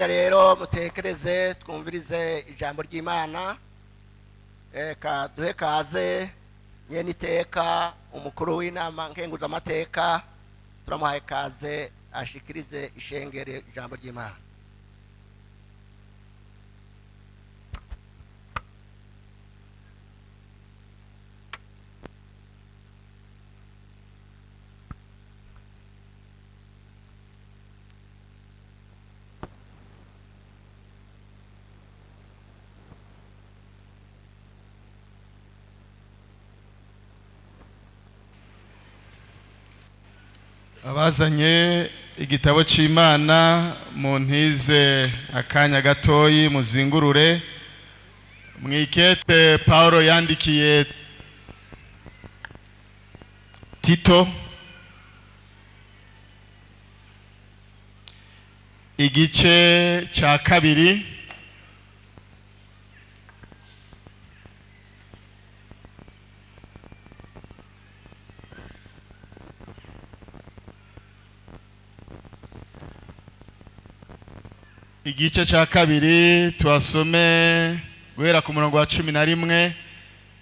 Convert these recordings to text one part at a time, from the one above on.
Rero mutekereze twumvirize ijambo ry'Imana. Reka duhe kaze nyene iteka umukuru w'inama nkenguzamateka, turamuhaye kaze ashikirize ishengere ijambo ry'Imana. Abazanye igitabo c'Imana muntize akanya gatoyi muzingurure mwikete Paulo yandikiye Tito igice ca kabiri. Igice ca kabiri tuhasome guhera ku murongo wa 11,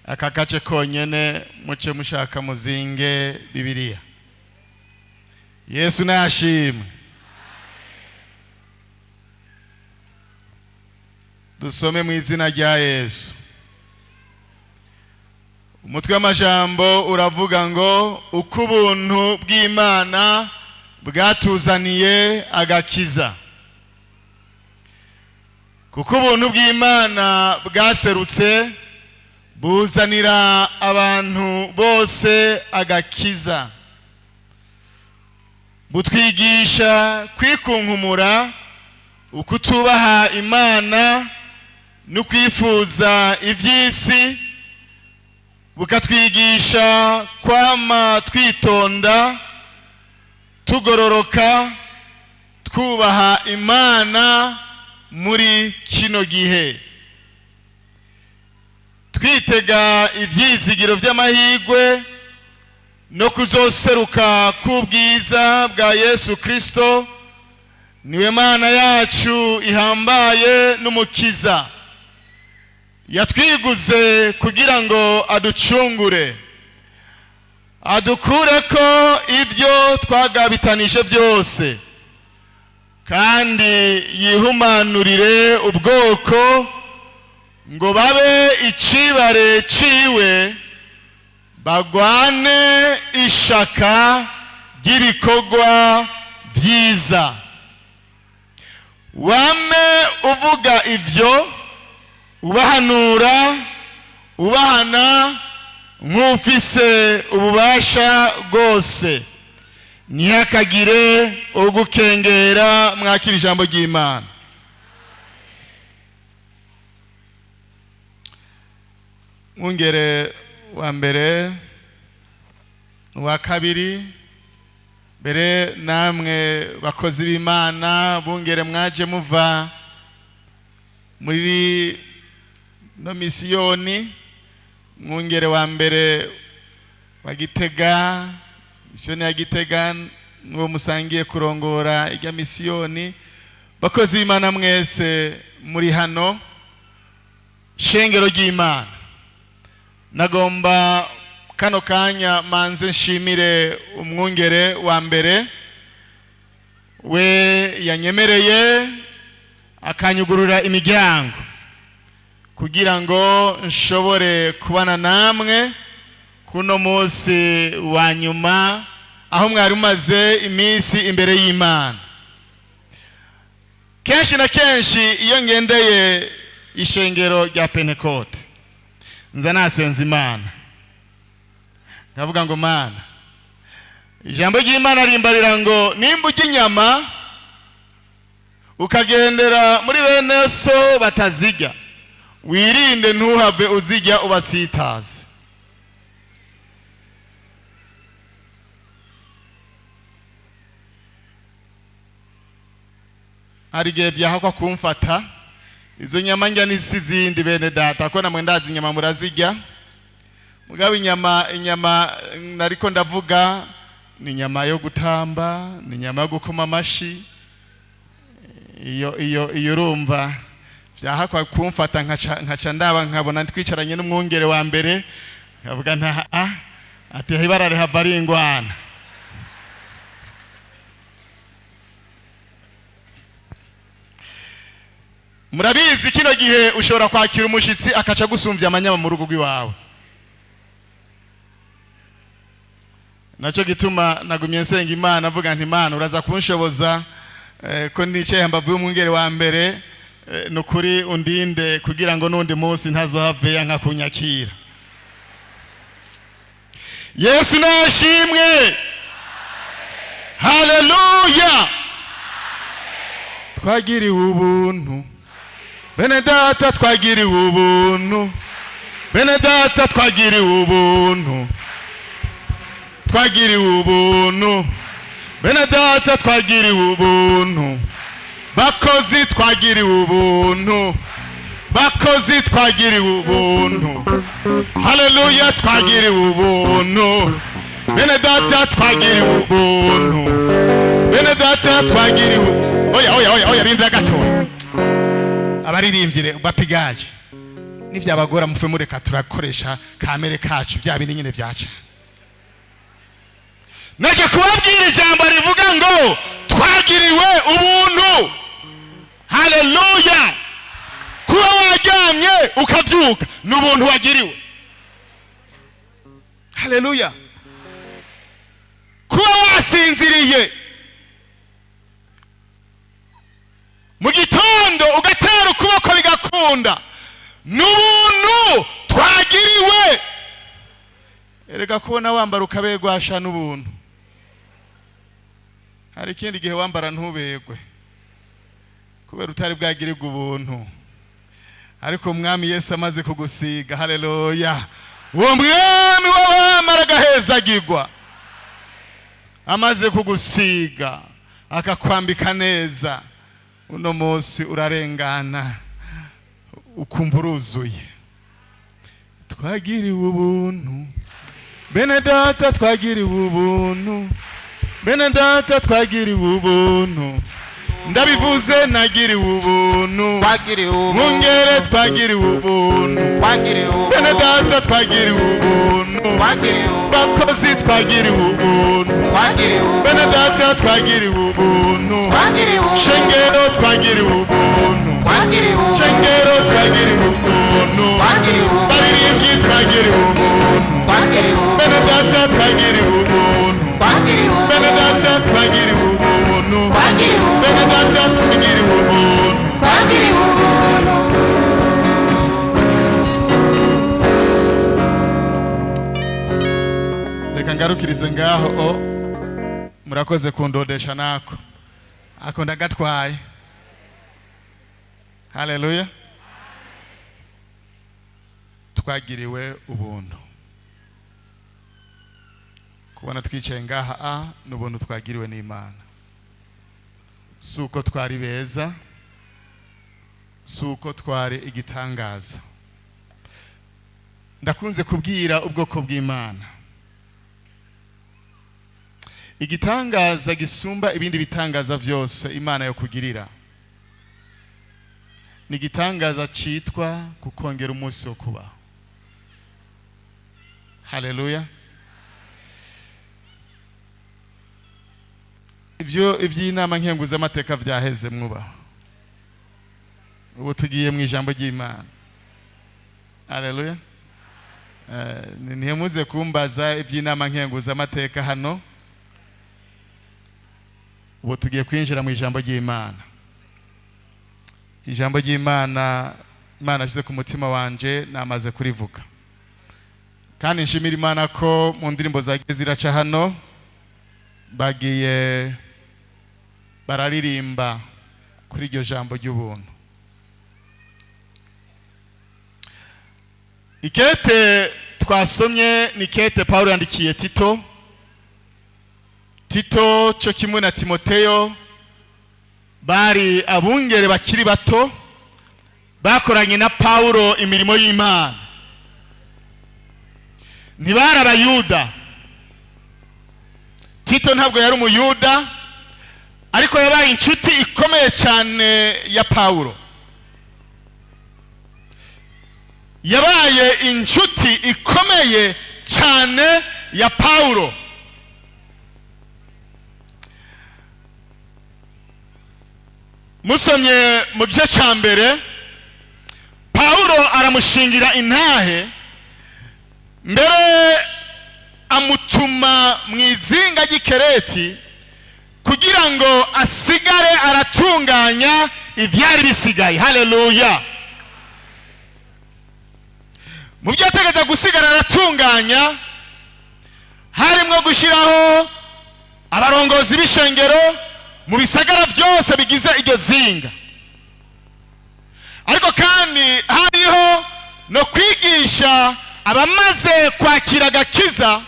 aka gace konyene muce mushaka muzinge Bibiliya. Yesu nashimwe. Dusome mu izina rya Yesu. Umutwe w'amajambo uravuga ngo uko ubuntu bw'Imana bwatuzaniye agakiza. Kuko ubuntu bw'Imana bwaserutse buzanira abantu bose agakiza, butwigisha kwikunkumura, ukutubaha Imana no kwifuza iby'isi, bukatwigisha kwama twitonda, tugororoka, twubaha Imana muri kino gihe, twitega ibyizigiro by'amahirwe no kuzoseruka k'ubwiza bwa Yesu Kristo, niwe Mana yacu ihambaye n'Umukiza, yatwiguze kugira ngo aducungure, adukureko ibyo twagabitanije byose, kandi yihumanurire ubwoko ngo babe icibare ciwe, bagwane ishaka ry'ibikorwa vyiza. Wame uvuga ivyo, ubahanura, ubahana nk'ufise ububasha bwose, ntihakagire ugukengera. Mwakira ijambo ry'Imana. Mwungere wa mbere wa kabiri mbere, namwe bakozi b'Imana bungere mwaje muva muri no misiyoni, mwungere wa mbere wa Gitega, misiyoni ya Gitega, n'uwo musangiye kurongora ijya misiyoni, bakozi b'Imana mwese muri hano, shengero ry'Imana, nagomba kano kanya manze nshimire umwungere wa mbere we yanyemereye akanyugurura imiryango kugira ngo nshobore kubana namwe kuno munsi wa nyuma aho mwari mumaze iminsi imbere y'Imana. Kenshi na kenshi iyo ngendeye ishengero rya Pentekote nza nasenza Imana, nkavuga ngo Mana, ijambo ry'Imana rimbarira ngo nimba urya inyama ukagendera muri bene so batazirya, wirinde ntuhave uzirya ubatsitaze. Hari igihe byahakwa kumfata izo nyama njya n'isi zindi, bene data, ko namwe ndazi inyama murazirya, mugabo inyama nariko ndavuga ni inyama yo gutamba, ni inyama yo gukoma amashi. Iyo urumva byahakwa kumfata, nkaca ndaba nkabona twicaranye n'umwungere wa mbere, nkavuga nta a ati ibara rihava ari ingwana. Murabizi, kino gihe ushobora kwakira umushitsi akaca gusumbya amanyama mu rugo rw'iwawe. Nacyo gituma nagumye nsenga Imana, mvuga nti: "Imana, uraza kunshoboza ko nicaye hambavu y'umwungere wa mbere, ni ukuri undinde kugira ngo n'undi munsi ntazohave yanka kunyakira." Yesu nashimwe, haleluya! Twagiriwe ubuntu, bene data, twagiriwe ubuntu, bene data, twagiriwe ubuntu, twagiriwe ubuntu, bene data, twagiriwe ubuntu, bakozi, twagiriwe ubuntu, bakozi, twagiriwe ubuntu, haleluya! Twagiriwe ubuntu, bene data, twagiriwe ubuntu, bene data, twagiriwe. Oya, oya, oya, oya, rindira gatoya. Abaririmbyi bapigaje nibyabagora, mufe mureka, turakoresha kamere kacu, bya bindi nyine byaca. Najya kubabwira ijambo rivuga ngo twagiriwe ubuntu, haleluya! Kuba waryamye ukabyuka ni ubuntu wagiriwe, haleluya! Kuba wasinziriye, mu gitondo ugatera ukuboko bigakunda, ni ubuntu twagiriwe. Erega kubona wambara ukaberwasha n'ubuntu. Hari ikindi gihe wambara ntubegwe kubera utari bwagirirwa ubuntu, ariko Umwami Yesu amaze kugusiga, haleluya, uwo mwami w'abamara agahezagirwa, amaze kugusiga akakwambika neza, uno munsi urarengana ukumva uruzuye. Twagiriwe ubuntu, bene data, twagiriwe ubuntu, bene data, twagiriwe ubuntu. Ndabivuze, nagiriwe ubuntu. Twagiriwe ubuntu. Mwungere, twagiriwe ubuntu. Twagiriwe ubuntu. Bene data, twagiriwe ubuntu. Twagiriwe ubuntu. Bakozi, twagiriwe ubuntu. Twagiriwe ubuntu. Bene data, twagiriwe ubuntu. Twagiriwe ubuntu. Shengero, twagiriwe ubuntu. Twagiriwe ubuntu. Shengero, twagiriwe ubuntu. Twagiriwe ubuntu. Baririmbyi, twagiriwe ubuntu. Twagiriwe ubuntu. Bene data, twagiriwe ubuntu. Twagiriwe ubuntu. Bene data, twagiriwe ubuntu. Twagiriwe ubuntu. Bene data, twagiriwe ubuntu. Twagiriwe ubuntu. Reka ngarukirize ngaho. O murakoze kundodesha, nako ako ndagatwaye, haleluya! Twagiriwe ubuntu. Kubona twicaye ngaha a ni ubuntu twagiriwe n'Imana. Si uko twari beza, si uko twari igitangaza. Ndakunze kubwira ubwoko bw'Imana, igitangaza gisumba ibindi bitangaza byose Imana yo kugirira ni igitangaza cyitwa kukongera umunsi wo kubaho, haleluya! Ibyo iby'inama nkenguzamateka byaheze, mwubaho. Ubu tugiye mu ijambo ry'Imana, haleluya! Ntimuze kumbaza iby'inama nkenguzamateka hano. Ubu tugiye kwinjira mu ijambo ry'Imana. Ijambo ry'Imana Imana ashyize ku mutima wanje namaze kurivuga, kandi nshimira Imana ko mu ndirimbo zagiye ziraca hano bagiye bararirimba kuri iryo jambo ry'ubuntu. Ikete twasomye ni kete Paulo yandikiye Tito. Tito cyo kimwe na Timoteyo bari abungere bakiri bato bakoranye na Paulo imirimo y'Imana. Ntibari Abayuda. Tito ntabwo yari Umuyuda, Ariko yabaye inshuti ikomeye cyane ya Pawulo. Yabaye inshuti ikomeye cyane ya Pawulo. Musomye mu gice cya mbere, Pawulo aramushingira intahe, mbere amutuma mu izinga ry'ikereti kugira ngo asigare aratunganya ibyari bisigaye. Haleluya! Mu byo yategetse gusigara aratunganya harimo gushyiraho abarongozi b'ishengero mu bisagara byose bigize iryo zinga. Ariko kandi hariho no kwigisha abamaze kwakira agakiza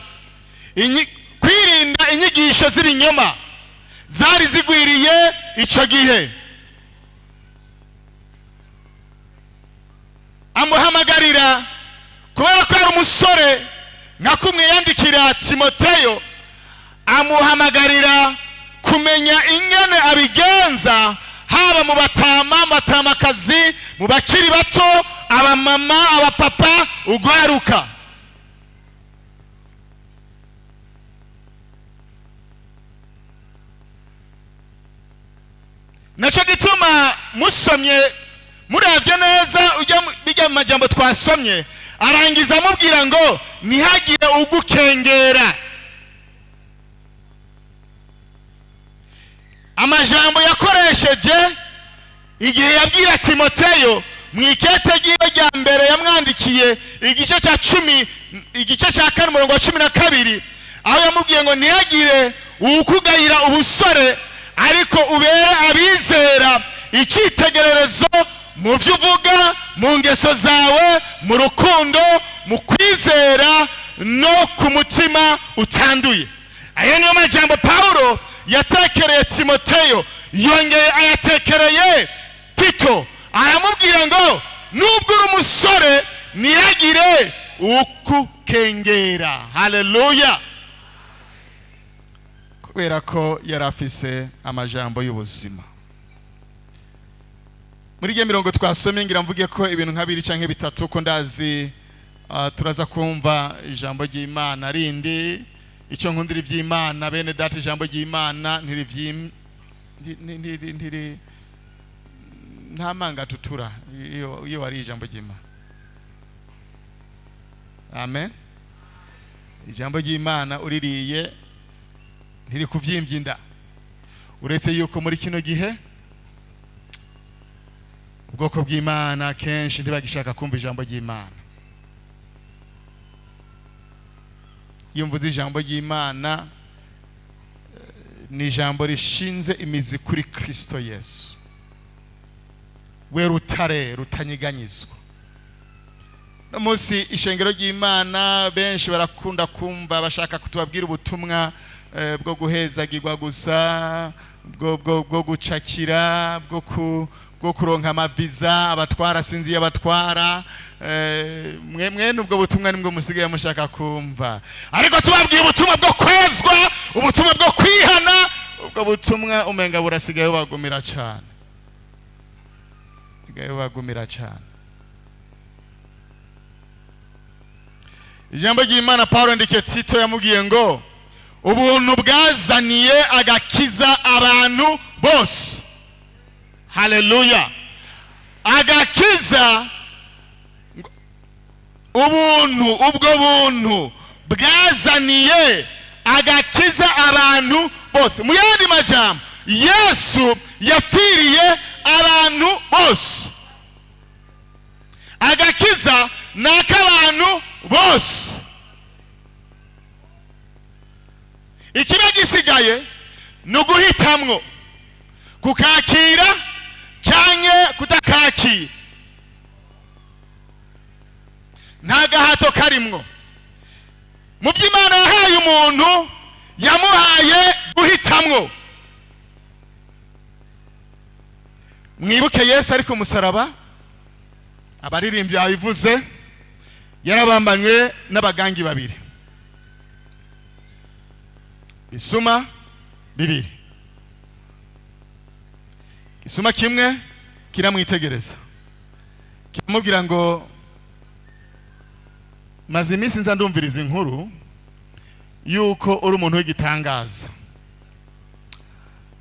kwirinda inyigisho z'ibinyoma zari zigwiriye icyo gihe. Amuhamagarira kubera ko yari umusore, nka kumwe yandikira Timoteyo, amuhamagarira kumenya ingene abigenza, haba mu batama, batamakazi, mu bakiri bato, abamama, abapapa, ugwaruka. Nacyo gituma musomye muravye neza ujya bijya mu majambo twasomye, arangiza amubwira ngo ntihagire ugukengera. Amajambo yakoresheje igihe yabwira Timoteyo mu ikete ryiwe rya mbere yamwandikiye, igice cya 10, igice cya 4, umurongo wa 12, aho yamubwiye ngo ntihagire uwukugayira ubusore, ariko ubere abizera icyitegererezo mu byo uvuga, mu ngeso zawe, mu rukundo, mu kwizera no ku mutima utanduye. Ayo niyo majambo Pawulo yatekereye Timoteyo, yongeye ayatekereye Tito, aramubwira ngo nubwo uri umusore ntihagire ukukengera. Haleluya! Kubera ko yari afise amajambo y'ubuzima. Muri iyo mirongo twasomye, ngira mvuge ko ibintu nka bibiri canke bitatu, ko ndazi turaza kumva ijambo ry'Imana rindi. Icyo nkundira iby'Imana, bene data, ijambo ry'Imana ntirivyim ntiri nta manga tutura iyo wari ijambo ry'Imana. Amen. Ijambo ry'Imana uririye ntiri kuvyimbya inda, uretse yuko muri kino gihe ubwoko bw'Imana kenshi ntibagishaka kumva ijambo ry'Imana. Iyo mvuze ijambo ry'Imana, ni ijambo rishinze imizi kuri Kristo Yesu, we rutare rutanyeganyizwa. No munsi ishengero ry'Imana benshi barakunda kumva bashaka kutubabwira ubutumwa bwo guhezagirwa gusa, bwo gucakira, bwo kuronka amaviza, abatwara sinzi abatwara, mwene ubwo butumwa nibwo musigaye mushaka kumva. Ariko tubabwiye ubutumwa bwo kwezwa, ubutumwa bwo kwihana, ubwo butumwa umenga burasigaye bagumira cyane, sigaye bagumira cyane. Ijambo ry'Imana Paulo yandikiye Tito yamubwiye ngo ubuntu bwazaniye agakiza abantu bose. Haleluya! Agakiza, ubuntu, ubwo buntu bwazaniye agakiza abantu bose. Mu yandi majambo, Yesu yapfiriye abantu bose. Agakiza ni ak'abantu bose. Ikiba gisigaye ni uguhitamwo kukakira canke kutakakira. Nta gahato karimwo. Mu by'Imana yahaye umuntu, yamuhaye guhitamwo. Mwibuke Yesu ari ku musaraba, abaririmbyi babivuze, yarabambanywe n'abagangi babiri, bisuma bibiri. Gisuma kimwe kiramwitegereza, kiramubwira ngo: "Maze iminsi nza ndumviriza inkuru yuko uri umuntu w'igitangaza,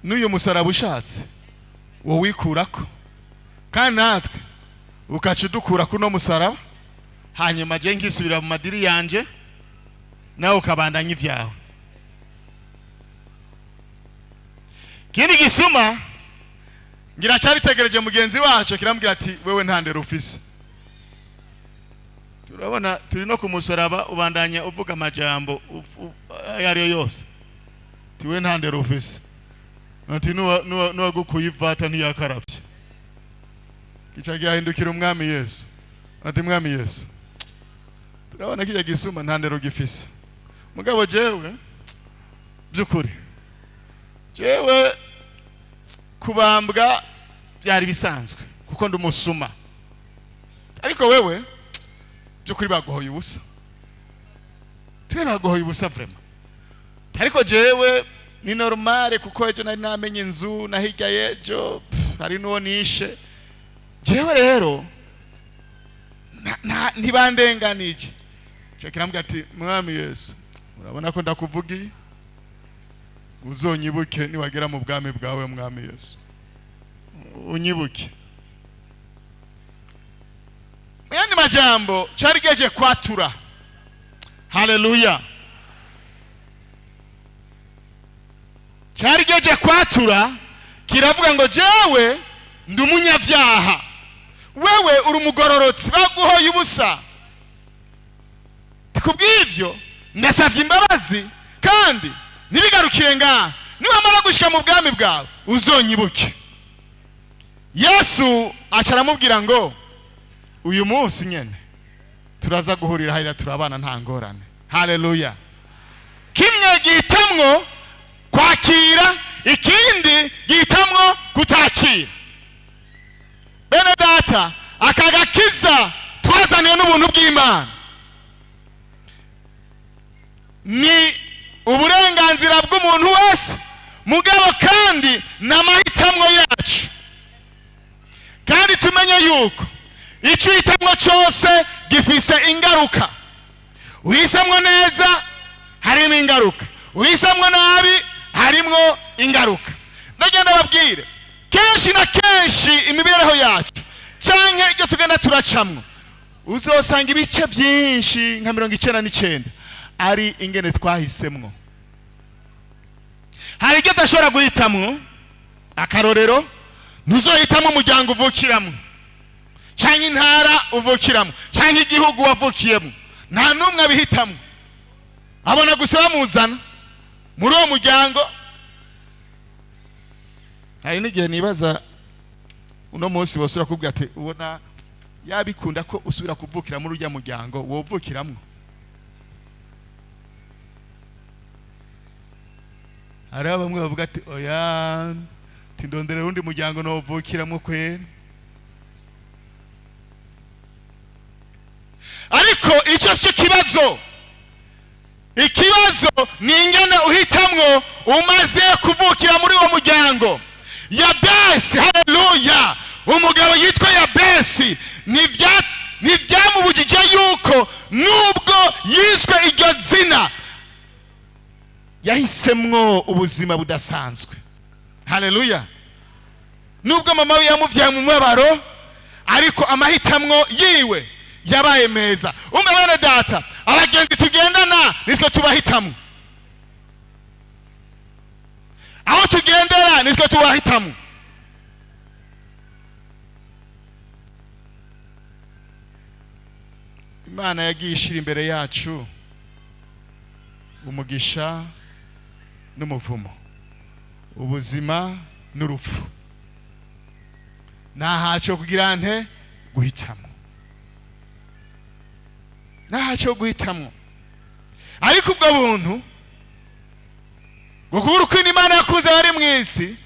n'uyu musaraba ushatse wowikurako, kandi natwe ukaca udukura kuno musaraba, hanyuma je nkisubira mu madiri yanje, nawe ukabandanya ibyawe." Kindi gisuma ngira caritegereje mugenzi wacu, kiramubwira ati: "Wewe nta ndero ufise, turabona turi no ku musaraba, ubandanya uvuga amajambo ayo ariyo yose. Tiwe nta ndero ufise." Ati: "Nuwagukuye ivata ntiyakaravye." Kica kirahindukira Umwami Yesu, ati: "Mwami Yesu, turabona kijya gisuma nta ndero gifise, mugabo jewe by'ukuri jewe kubambwa byari bisanzwe kuko ndi umusuma, ariko wewe by'ukuri baguhoye ubusa, twe baguhoye ubusa vraiment. Ariko jewe ni normale kuko ejo nari namenye inzu na hirya y'ejo hari n'uwo nishe. Jewe rero ntibandenganije." Ico kirambwira ati: "Mwami Yesu, urabona ko ndakuvugiye, uzonyibuke niwagera mu bwami bwawe. Mwami Yesu, unyibuke." Mu yandi majambo, cari geje kwatura. Haleluya! Cari geje kwatura, kiravuga ngo: "Jewe ndi umunyabyaha, wewe uri umugororotsi, baguhoye ubusa. Kubw'ivyo ndasavye imbabazi, kandi ntibigarukire ngaha, niwamara gushika mu bwami bwawe uzonyibuke." Yesu aca aramubwira ngo: "Uyu munsi nyene turaza guhurira hariya, turabana, nta ngorane." Haleluya! Kimwe gihitamwo kwakira, ikindi gihitamwo kutakira. Bene data, aka gakiza twazaniwe n'ubuntu bw'Imana ni uburenganzira bw'umuntu wese, mugabo kandi ni amahitamwo yacu. Kandi tumenye yuko icyo uhitamwo cyose gifise ingaruka. Uhisemwo neza harimo ingaruka, uhisemwo nabi harimwo ingaruka. Ndagenda babwire, kenshi na kenshi imibereho yacu canke ibyo tugenda turacamwo, uzosanga ibice byinshi nka 99 ari ingene twahisemwo. Hari ibyo udashobora guhitamwo. Akarorero, ntuzohitamwo umuryango uvukiramo, cyangwa intara uvukiramo, cyangwa igihugu wavukiyemo. Nta n'umwe abihitamwo, abona gusa bamuzana muri uwo muryango. Hari n'igihe nibaza uno munsi bose urakubwira ati: "Ubona yabikunda ko usubira kuvukira muri ujya muryango wovukiramwo?" Hariho bamwe bavuga ati: "Oya, tindondere urundi muryango novukiramwo kwera." Ariko icyo si cyo kibazo. Ikibazo ni ingene uhitamwo umaze kuvukira muri uwo muryango. Yabesi, haleluya, umugabo yitwa Yabesi, ntibyamubujije yuko nubwo yiswe iryo zina, yahisemwo ubuzima budasanzwe. Haleluya! Nubwo mama we yamubyaye mu mubabaro, ariko amahitamwo yiwe yabaye meza. Umwe, bene data, abagenzi tugendana nitwe tubahitamwo, aho tugendera nitwe tubahitamwo. Imana yagiye ishyira imbere yacu umugisha n'umuvumo, ubuzima n'urupfu. Nta kugira nte guhitamo, ntacyo guhitamo. Ariko ubwo buntu ngo kubura uko Imana yakunze abari mu isi,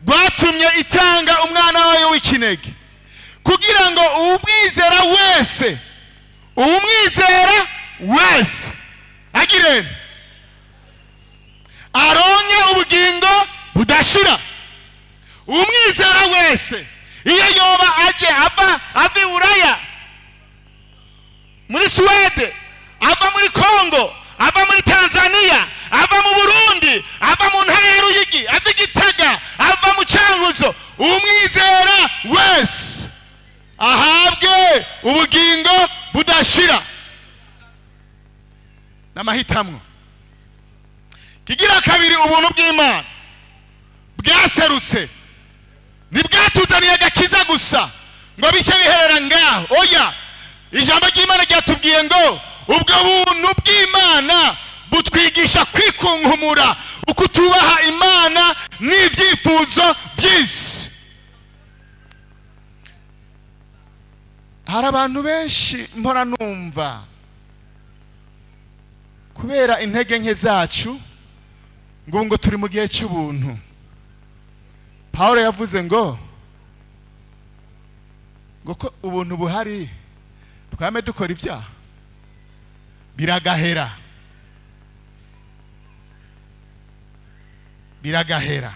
rwatumye itanga umwana wayo w'ikinege, kugira ngo uwumwizera wese, uwumwizera wese agire aronke ubugingo budashira. Umwizera wese, iyo yoba aje ava i Buraya, muri Suwede, ava muri Kongo, ava muri Tanzania, ava mu Burundi, ava mu ntara ya Ruyigi, ava i Gitega, ava mu Cankuzo, umwizera wese ahabwe ubugingo budashira. N'amahitamwo. Kigira kabiri, ubuntu bw'Imana bwaserutse ntibwatuzaniye agakiza gusa ngo bice biherera ngaho. Oya, ijambo ry'Imana ryatubwiye ngo ubwo buntu bw'Imana butwigisha kwikunkumura ukutubaha Imana n'ibyifuzo by'isi. Hari abantu benshi mpora numva kubera intege nke zacu ngo turi mu gihe cy'ubuntu. Pawulo yavuze ngo ko ubuntu buhari twame dukora ibyaha biragahera, biragahera.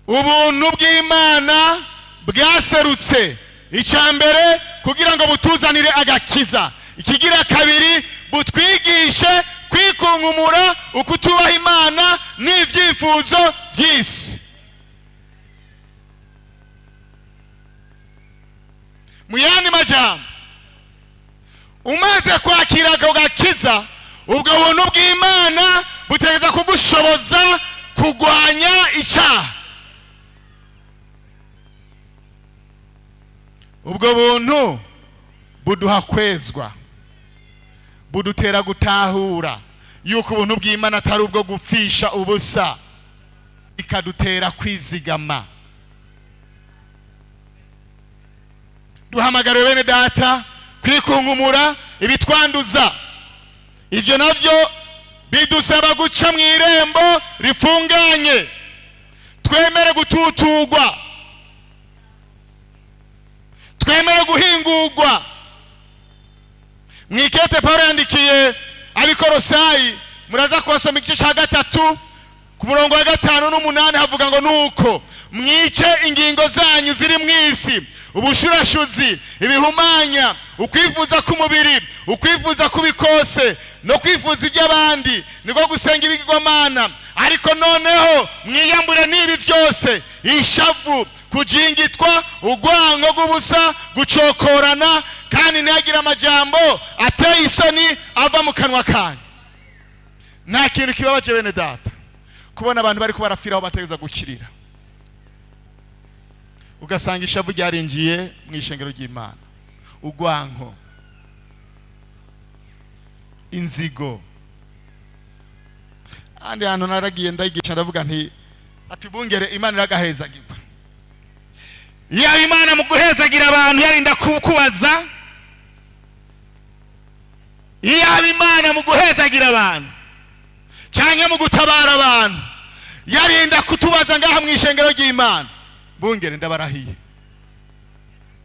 Ubuntu bw'Imana bwaserutse, icya mbere kugira ngo butuzanire agakiza, ikigira kabiri butwigishe kwikunkumura ukutubaha Imana n'ibyifuzo by'isi. Mu yandi majambo, umaze kwakira ako gakiza, ubwo buntu bw'Imana butegeza kugushoboza kugwanya icyaha. Ubwo buntu buduha kwezwa, budutera gutahura yuko ubuntu bw'Imana atari ubwo gupfisha ubusa, ikadutera kwizigama. Duhamagariwe bene data kwikunkumura ibitwanduza. Ibyo navyo bidusaba guca mu irembo rifunganye, twemere gututugwa, twemere guhingurwa. Mwikete Paulo yandikiye Abikorosayi, muraza kubasoma igice cya 3 ku murongo wa 5 n'8, havuga ngo nuko mwice ingingo zanyu ziri mwisi, ubushurashuzi, ibihumanya, ukwifuza k'umubiri, ukwifuza k'ubikose no kwifuza iby'abandi, niko gusenga ibigirwamana. Ariko noneho mwiyambure n'ibi byose: ishavu, kujingitwa, urwango rw'ubusa, gucokorana, kandi ntihagire amajambo ateye isoni ava mu kanwa kanyu. Nta kintu kibabaje bene data kubona abantu bari kubarafira aho bategeza gukirira, ugasanga ishavu ryarinjiye mu ishengero ry'Imana, urwanko, inzigo. Andi hantu naragiye ndayigisha, ndavuga nti ati bungere Imana iragahezagirwa. Yaba Imana mu guhezagira abantu yarinda kukubaza, yaba Imana mu guhezagira abantu cyangwa mu gutabara abantu yarinda kutubaza ngaha mu ishengero ry'Imana, bungere ndabarahiye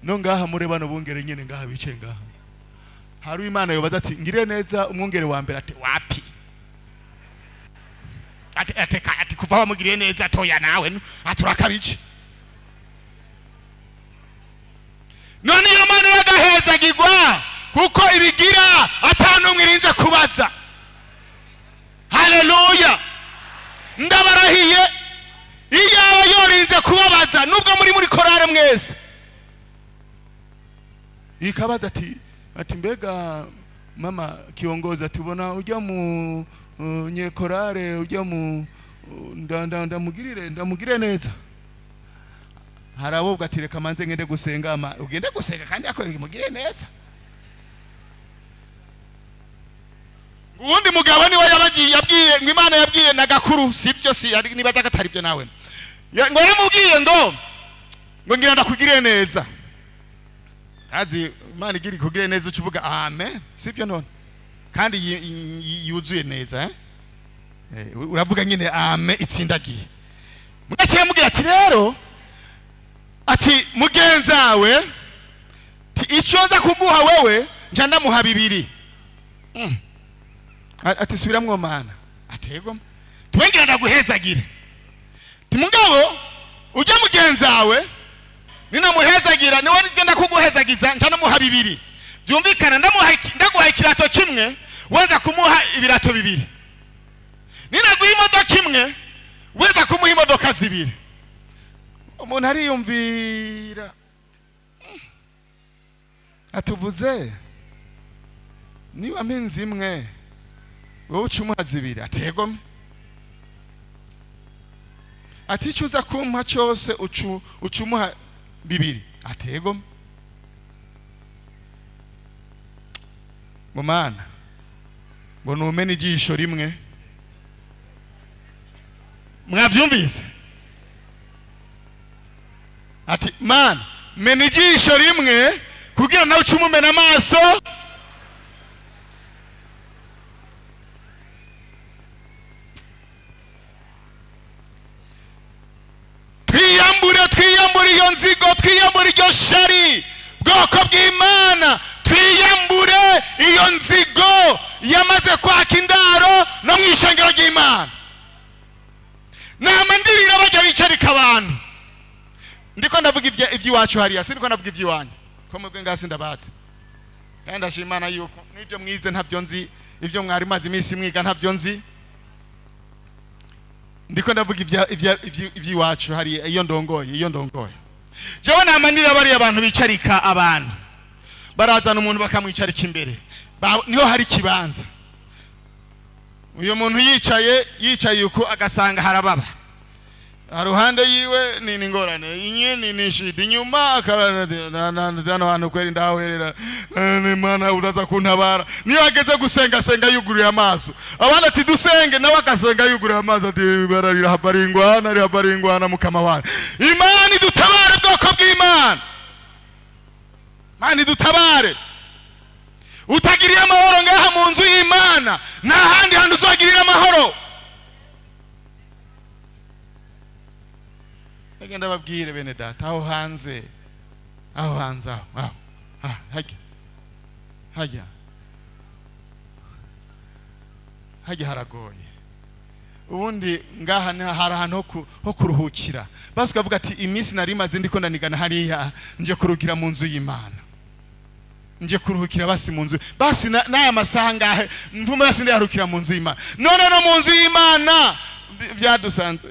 no ngaha muri bano bungere nyine ngaha bicaye ngaha, hari Imana yobaza ati ngire neza umwungere wa mbere, ati wapi, ati ati ati kuva wamugiriye neza atoya nawe aturakabije. None iyo Mana iragahezagirwa kuko ibigira atanumwe irinze kubaza. Haleluya, ndabarahiye iyaba yorinze kubabaza nubwo muri korale mwese, ikabaza ati mbega mama kiongozi, ati ubona ujya mu nyekorale, ujya mu ndamugirire neza. Harabobwa ati reka manze ngende gusenga, ama ugende gusenga kandi akoye mugire neza. Uwundi mugabo niwe yabagiye yabwiye ngo Imana yabwiye na gakuru, sivyo si nibaza katari byo nawe, ngo yaramubwiye ngo ngira ndakugirire neza. Azi Imana igira ikugirire neza ucuvuga amen, sivyo none, kandi yuzuye neza uravuga nyine amen itsindagiye. Mugaciye mubwira ati rero ati mugenzawe icyo nza kuguha wewe nja ndamuha 2. Ati subiramwo Mana, atego twengira ndaguhezagira. Mugabo ujya mugenzawe ninamuhezagira, niwe ngenda kuguhezagiza, nca namuha bibiri. Byumvikana, ndaguha ikirato kimwe, weza kumuha ibirato bibiri. Ninaguha imodoka imwe, weza kumuha imodoka zibiri. Umuntu ariyumvira, atuvuze niba mpinzi imwe, wowe uca umuha zibiri. Ategome, ati icyo uza kumpa cyose uca umuha bibiri. Ategome, ngo Mana, ngo numene ijisho rimwe. Mwabyumvise? Ati Mana, mena ijisho rimwe kugira nawe uce umumena amaso. Twiyambure, twiyambure iyo nzigo, twiyambure iryo shari, bwoko bw'Imana. Twiyambure iyo nzigo yamaze kwaka indaro no mu ishengero ry'Imana. Nama ndirira bajya bicarika abantu. Ndiko ndavuga iby'iwacu hariya, sindiko ndavuga iby'iwanyu, ko mwebwe ngasi ndabatse. Kandi ndashima Imana yuko n'ibyo mwize ntabyo nzi, ibyo mwari maze iminsi mwiga ntabyo nzi. Ndiko ndavuga iby'iwacu hariya, iyo ndongoye, iyo ndongoye. Jewe namanira bariya abantu bicarika abantu, barazana umuntu bakamwicarika imbere. Niho hari ikibanza. Uyu muntu yicaye, yicaye uko, agasanga harababa haruhande yiwe, ni ingorane inye, ni shida inyuma, hano hantu kweri ndahawerera. Imana uraza kuntabara. Niyo ageze gusenga, senga yuguruye amaso. Abandi ati dusenge, nawe agasenga yuguruye amaso, ati bararira havaringwana, rihabaringwana mukama wanyu. Imana idutabare, bwoko bw'Imana. Imana idutabare. Utagiriye amahoro ngaha mu nzu y'Imana, nta handi hantu uzagirira amahoro. Agenda babwire bene data, aho hanze, aho hanze, aho aho, hajya hajya hajya haragoye. Ubundi ngaha hari ahantu ho kuruhukira. Basi ukavuga ati iminsi nari maze ndiko ndanigana hariya, nje kuruhukira mu nzu y'Imana, nje kuruhukira basi mu nzu, basi n'aya masaha ngahe mvume, basi ndaruhukira mu nzu y'Imana. None no mu nzu y'Imana byadusanze,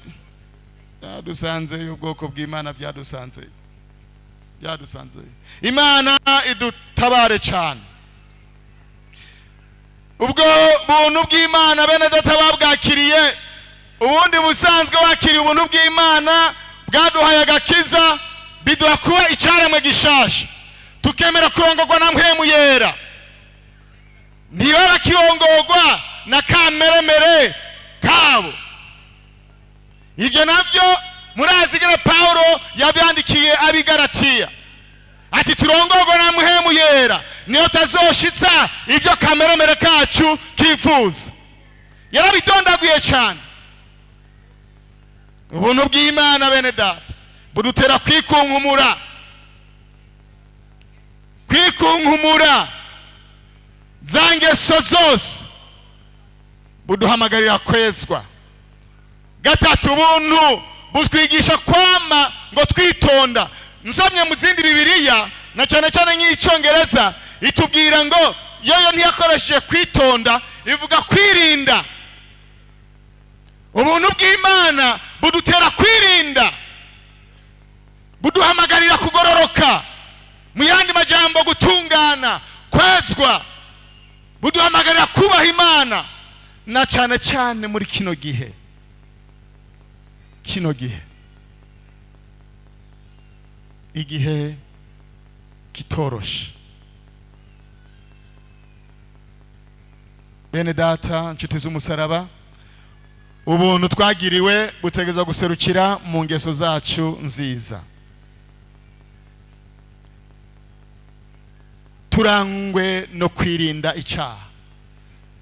byadusanze ubwoko bw'Imana, byadusanze, byadusanze. Imana idutabare cyane. Ubwo buntu bw'Imana bene data babwakiriye, ubundi busanzwe wakiriye ubuntu bw'Imana bwaduhaye agakiza, biduha kuba icyaremwe gishasha, tukemera kurongorwa na Mpwemu Yera. Ntiba bakirongorwa na kameremere kabo. Ibyo navyo murazi gere Paulo yabyandikiye abigaratiya, ati turongorwa na Mpwemu Yera, niyo tazoshitsa ibyo kameremere kacu kifuza. Yarabidondaguye cyane. Ubuntu bw'Imana bene data budutera kwikunkumura, kwikunkumura za ngeso zose, buduhamagarira kwezwa. Gatatu, ubuntu butwigisha kwama ngo twitonda. Nsomye mu zindi Bibiliya, na cyane cyane nk'icyongereza, itubwira ngo yoyo ntiyakoresheje kwitonda, ivuga kwirinda. Ubuntu bw'Imana budutera kwirinda, buduhamagarira kugororoka, mu yandi majambo gutungana, kwezwa, buduhamagarira kubaha Imana, na cyane cyane muri kino gihe, kino gihe, igihe kitoroshe. Bene data, nshuti z'umusaraba, ubuntu twagiriwe butegeza guserukira mu ngeso zacu nziza. Turangwe no kwirinda icyaha,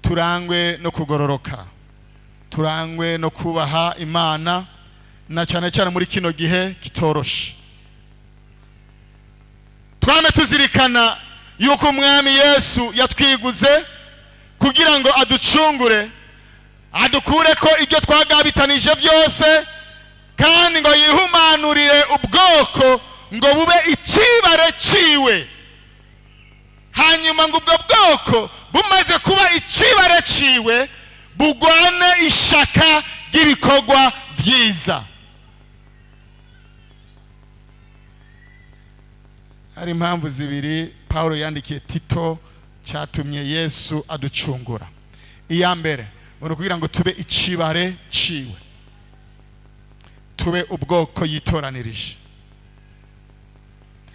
turangwe no kugororoka, turangwe no kubaha Imana, na cyane cyane muri kino gihe kitoroshe. Twame tuzirikana yuko Umwami Yesu yatwiguze kugira ngo aducungure, adukure ko ibyo twagabitanije byose. Kandi ngo yihumanurire ubwoko ngo bube ikibare ciwe. Hanyuma ngo ubwo bwoko bumaze kuba ikibare ciwe, bugwane ishaka ry'ibikorwa vyiza. Hari impamvu zibiri Paulo yandikiye Tito cyatumye Yesu aducungura. Iya mbere ni ukugira ngo tube ikibare ciwe, tube ubwoko yitoranirije.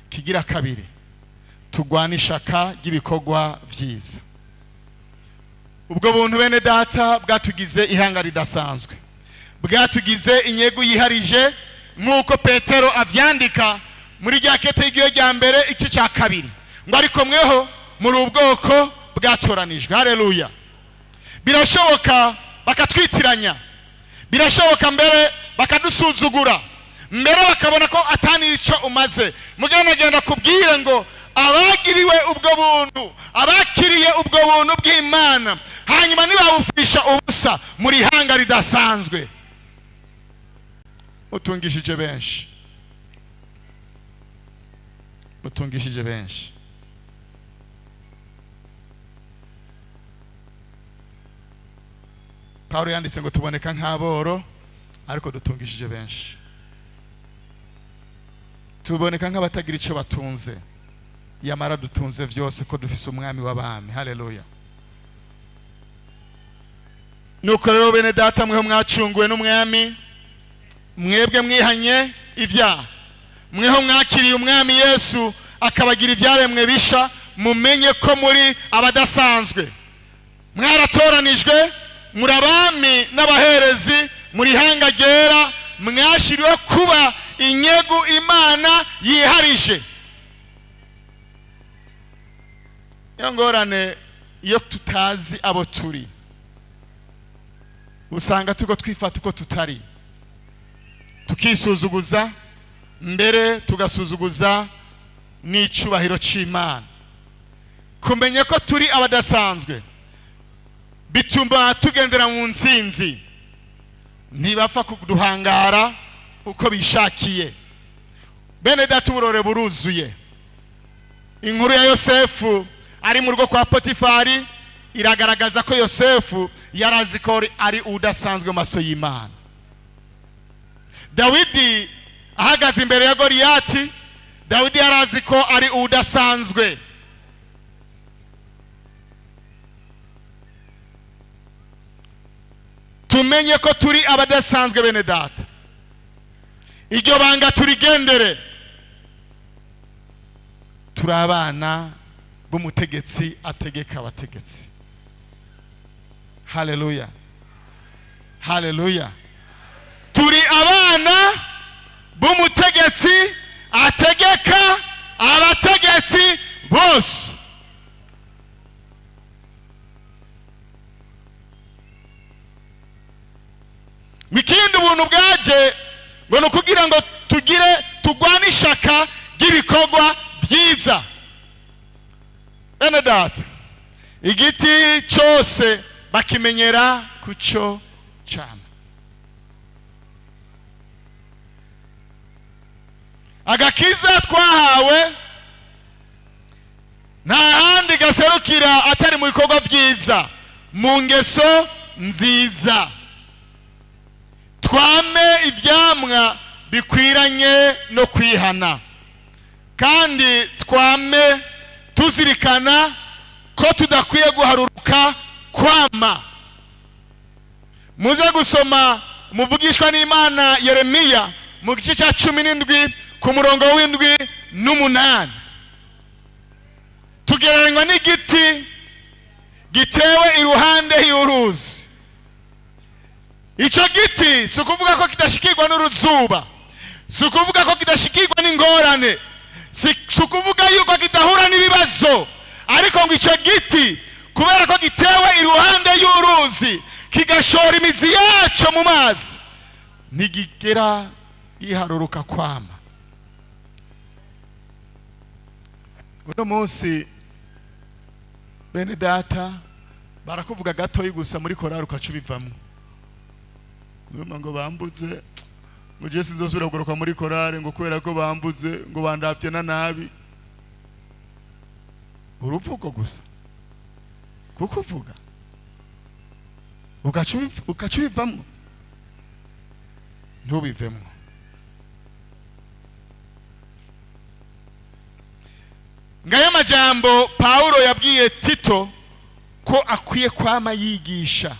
Kigira kabiri, tugwane ishaka ry'ibikorwa vyiza. Ubwo buntu, bene data, bwatugize ihanga ridasanzwe, bwatugize inyegu yiharije, nk'uko Petero avyandika muri rya kete y'igihe rya mbere, igice cya kabiri, ngo ariko mweho muri ubwoko bwatoranijwe. Haleluya! Birashoboka bakatwitiranya, birashoboka mbere bakadusuzugura, mbere bakabona ko atani icyo umaze. Mugenda kubwire ngo abagiriwe ubwo buntu, abakiriye ubwo buntu bw'Imana, hanyuma ntibabufisha ubusa, muri ihanga ridasanzwe, utungishije benshi, utungishije benshi. Pawulo yanditse ngo tuboneka nk'aboro, ariko dutungishije benshi. Tuboneka nk'abatagira icyo batunze, yamara dutunze byose, ko dufise Umwami w'abami. Haleluya! Nuko rero, bene data, mweho mwacunguwe n'Umwami, mwebwe mwihanye ibyaha, mweho mwakiriye Umwami Yesu akabagira ibyaremwe bisha, mumenye ko muri abadasanzwe. Mwaratoranijwe, muri abami n'abaherezi, muri ihanga ryera, mwashyiriwe kuba inyegu Imana yiharije. Iyo ngorane, iyo tutazi abo turi, usanga turiko twifata uko tutari, tukisuzuguza, mbere tugasuzuguza n'icubahiro c'Imana. Kumenya ko turi abadasanzwe bituma tugendera mu ntsinzi, ntibapfa kuduhangara uko bishakiye. Bene data, uburore buruzuye. Inkuru ya Yosefu ari mu rugo kwa Potifari iragaragaza ko Yosefu yari azi ko ari udasanzwe mu maso y'Imana. Dawidi ahagaze imbere ya Goliyati, Dawidi yari azi ko ari udasanzwe. Tumenye ko turi abadasanzwe, bene data. Iryo banga turigendere. Turi abana b'umutegetsi ategeka abategetsi. Haleluya, haleluya! Turi abana b'umutegetsi ategeka abategetsi bose. Ikindi ubuntu bwaje ngo ni ukugira ngo tugire tugwane ishaka ry'ibikorwa byiza. Bene data, igiti cyose bakimenyera ku cyo cama. Agakiza twahawe nta handi gaserukira atari mu bikorwa byiza, mu ngeso nziza. Twame ibyamwa bikwiranye no kwihana, kandi twame tuzirikana ko tudakwiye guharuruka kwama. Muze gusoma umuvugishwa n'Imana Yeremiya mu gice cya 17 ku murongo w'7 n'8. Tugereranywa n'igiti gitewe iruhande y'uruzi. Icyo giti si ukuvuga ko kidashikirwa n'uruzuba, si ukuvuga ko kidashikirwa n'ingorane, si ukuvuga yuko kidahura n'ibibazo, ariko ngo icyo giti, kubera ko gitewe iruhande y'uruzi, kigashora imizi yacyo mu mazi, ntigigera yiharuruka kwama. Uno munsi, bene data, barakuvuga gatoyi gusa muri korari ukaca ubivamo. Urumva ngo bambuze Ngo je sinzosubira kugaruka muri korale, ngo kubera ko bambuze, ngo bandavye na nabi. Uruvugo gusa kuko uvuga ugaca ubivamwo, ntubivemwo. Ngayo majambo Paulo yabwiye Tito ko akwiye kwama yigisha,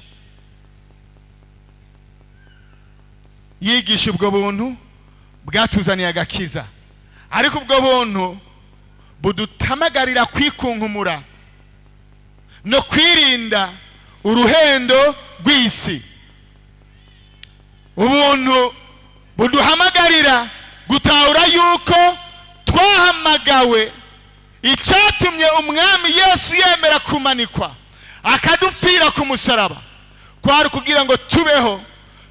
yigisha ubwo buntu bwatuzaniye agakiza, ariko ubwo buntu budutamagarira kwikunkumura no kwirinda uruhendo rw'isi, ubuntu buduhamagarira gutahura yuko twahamagawe. Icyatumye Umwami Yesu yemera kumanikwa akadupfira ku musaraba kwari kugira ngo tubeho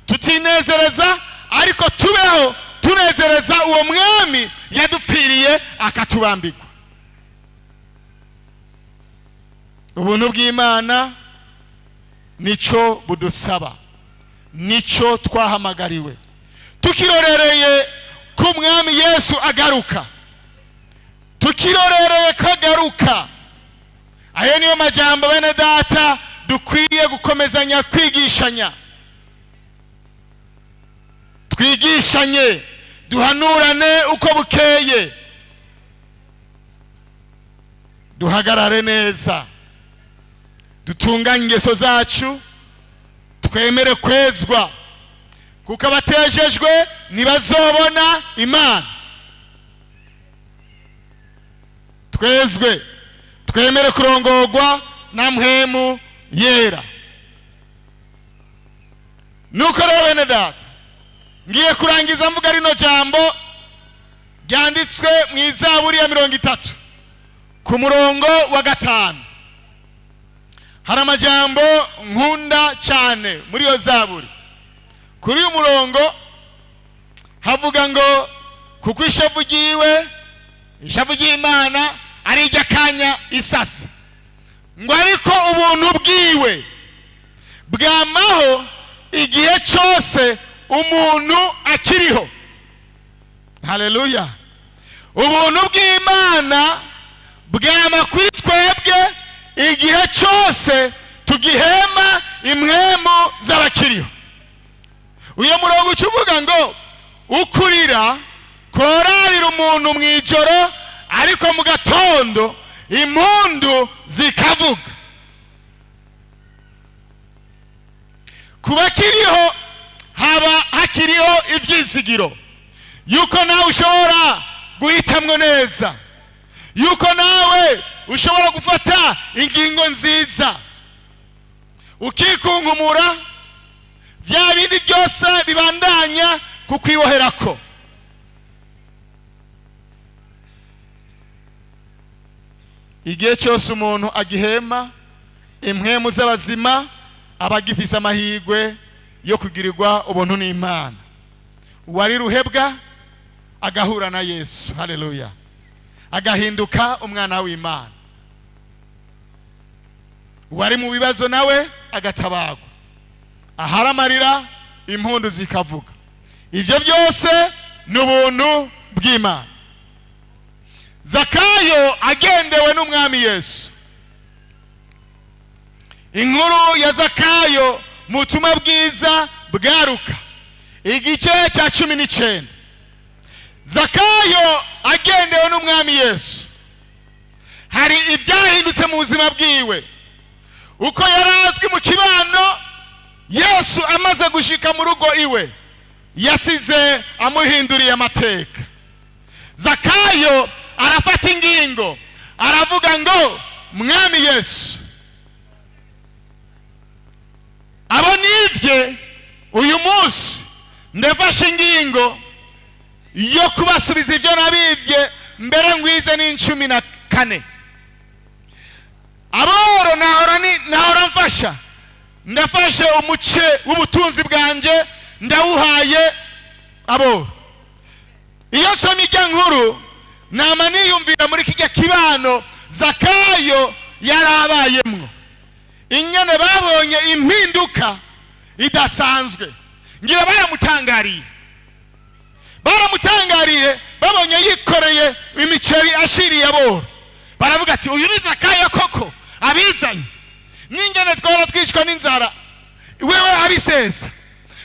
tutinezereza, ariko tubeho tunezereza uwo Mwami yadupfiriye akatubambirwa. Ubuntu bw'Imana nico budusaba, nico twahamagariwe, tukirorereye ko Umwami Yesu agaruka, tukirorereye ko agaruka. Ayo niyo majambo, bene data, dukwiye gukomezanya kwigishanya, twigishanye, duhanurane uko bukeye, duhagarare neza, dutunganye ingeso zacu, twemere kwezwa, kuko abatejejwe ntibazobona Imana. Twezwe, twemere kurongorwa na Mpwemu Yera. Nuko rero, bene data, ngiye kurangiza mvuga rino jambo ryanditswe mu Izaburi ya 30 ku murongo wa 5. Hari amajambo nkunda cyane muri iyo zaburi. Kuri uyu murongo havuga ngo kuko ishavu ryiwe, ishavu ry'Imana ari iry'akanya isasa, ngo ariko ubuntu bwiwe bwamaho igihe cyose umuntu akiriho. Haleluya! Ubuntu bw'Imana bwama kuri twebwe igihe cyose tugihema impwemu z'abakiriho. Uyu murongo uca uvuga ngo ukurira korarira umuntu mu ijoro, ariko mu gatondo impundu zikavuga. Ku bakiriho haba hakiriho ibyizigiro yuko nawe ushobora guhitamwo neza, yuko nawe ushobora gufata ingingo nziza, ukikunkumura bya bindi byose bibandanya kukwiboherako. Igihe cyose umuntu agihema impwemu z'abazima, aba agifise amahirwe yo kugirirwa ubuntu n'Imana. Uwari ruhebwa agahura na Yesu, haleluya, agahinduka umwana w'Imana. Uwari mu bibazo nawe agatabagwa, ahari amarira impundu zikavuga. Ibyo byose ni ubuntu bw'Imana. Zakayo agendewe n'Umwami Yesu. Inkuru ya Zakayo mu butumwa bwiza bwa Luka igice cya 19. Zakayo agendewe n'Umwami Yesu, hari ibyahindutse mu buzima bwiwe. Uko yari azwi mu kibano, Yesu amaze gushika mu rugo iwe, yasize amuhinduriye amateka. Zakayo arafata ingingo, aravuga ngo Mwami Yesu, abo nivye uyu munsi ndafashe ingingo yo kubasubiza ibyo nabivye, mbere ngwize n'incumi na kane. Aboro nahora mfasha, ndafashe umuce w'ubutunzi bwanje ndawuhaye aboro. Iyo nsomye ijya nkuru nama niyumvira muri kijya kibano Zakayo yarabayemwo, ingene babonye impinduka idasanzwe, ngira baramutangariye. Baramutangariye babonye yikoreye imiceri ashiriye aboro, baravuga ati: "Uyu ni Zakayo koko abizanye? N'ingene twara twicwa n'inzara, wewe abisesa."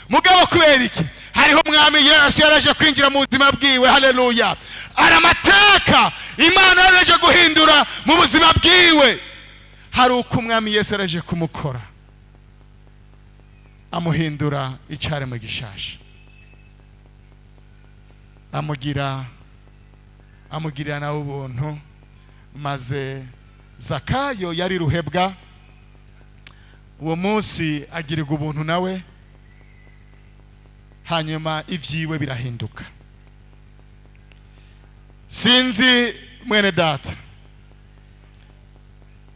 Mugabo kubera iki? Hariho Umwami Yesu yaraje kwinjira mu buzima bwiwe. Haleluya! Ari amateka Imana yaraje guhindura mu buzima bwiwe. Hari uko Umwami Yesu yaraje kumukora, amuhindura icyaremwe gishasha, amugirira nawe ubuntu. Maze Zakayo yari ruhebwa, uwo munsi agirirwa ubuntu nawe, hanyuma ibyiwe birahinduka. Sinzi, mwene data,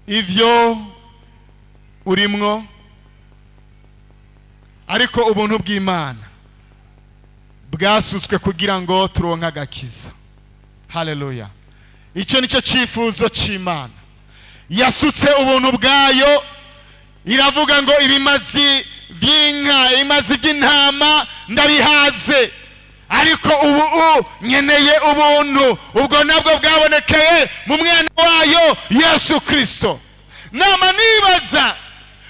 ibyo urimwo, ariko ubuntu bw'Imana bwasutswe kugira ngo turonke agakiza. Haleluya! Icyo nicyo cyifuzo cy'Imana. Yasutse ubuntu bwayo, iravuga ngo: "Ibimazi by'inka, ibimazi by'intama ndabihaze, ariko ubu nkeneye ubuntu." Ubwo nabwo bwabonekeye mu mwana wayo Yesu Kirisito. Nama nibaza: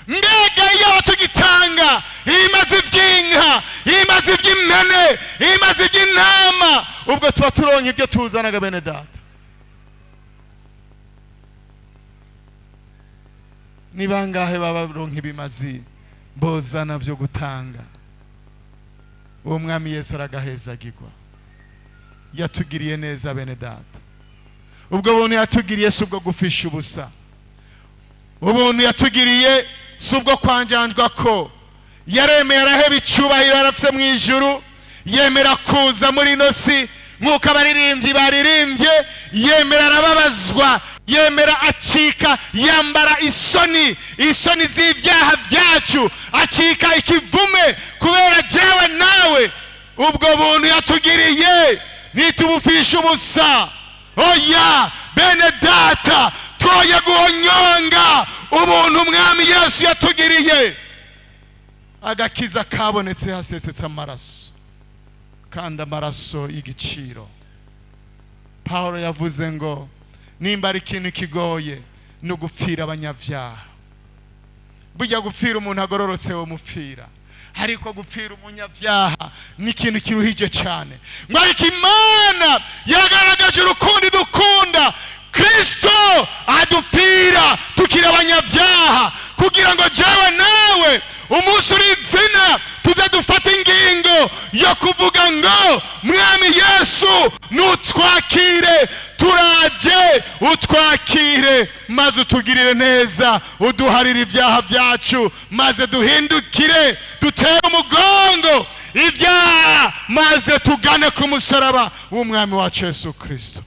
mbega iyo tugitanga ibimazi by'inka, ibimazi by'impene, ibimazi by'intama, ubwo tuba turonka ibyo tuzanaga? Bene data, ni bangahe baba baronka ibimazi bozana byo gutanga? Uwo Mwami Yesu aragahezagirwa, yatugiriye neza. Bene data, ubwo buntu yatugiriye si ubwo gufisha ubusa. Ubuntu yatugiriye si ubwo kwanjanjwa ko yaremeye araheba icyubahiro yarafite mu ijuru, yemera kuza muri ino si nk'uko abaririmbyi baririmbye, yemera arababazwa, yemera acika, yambara isoni, isoni z'ibyaha byacu, acika ikivume kubera jewe nawe. Ubwo buntu yatugiriye ntitubufishe ubusa. Oya, bene data, twoye guhonyonga ubuntu Umwami Yesu yatugiriye. Agakiza kabonetse hasesetse amaraso, kandi amaraso y'igiciro. Paul yavuze ngo nimba ari ikintu kigoye ni ugupfira abanyabyaha. Burya gupfira umuntu agororotse wo mupfira, ariko gupfira umunyabyaha ni ikintu kiruhije cyane. Ngo ariko Imana yagaragaje urukundo idukunda, Kristo adupfira tukiri abanyabyaha, kugira ngo jewe nawe umunsi uri izina tuze dufate ingingo yo kuvuga ngo: "Mwami Yesu, nutwakire, turaje, utwakire maze utugirire neza, uduharire ibyaha byacu, maze duhindukire, dutere umugongo ibyaha, maze tugane ku musaraba w'Umwami wacu Yesu Kirisito."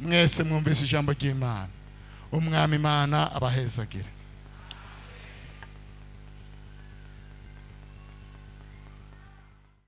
Mwese mwumvise ijambo ry'Imana. Umwami Imana abahezagire.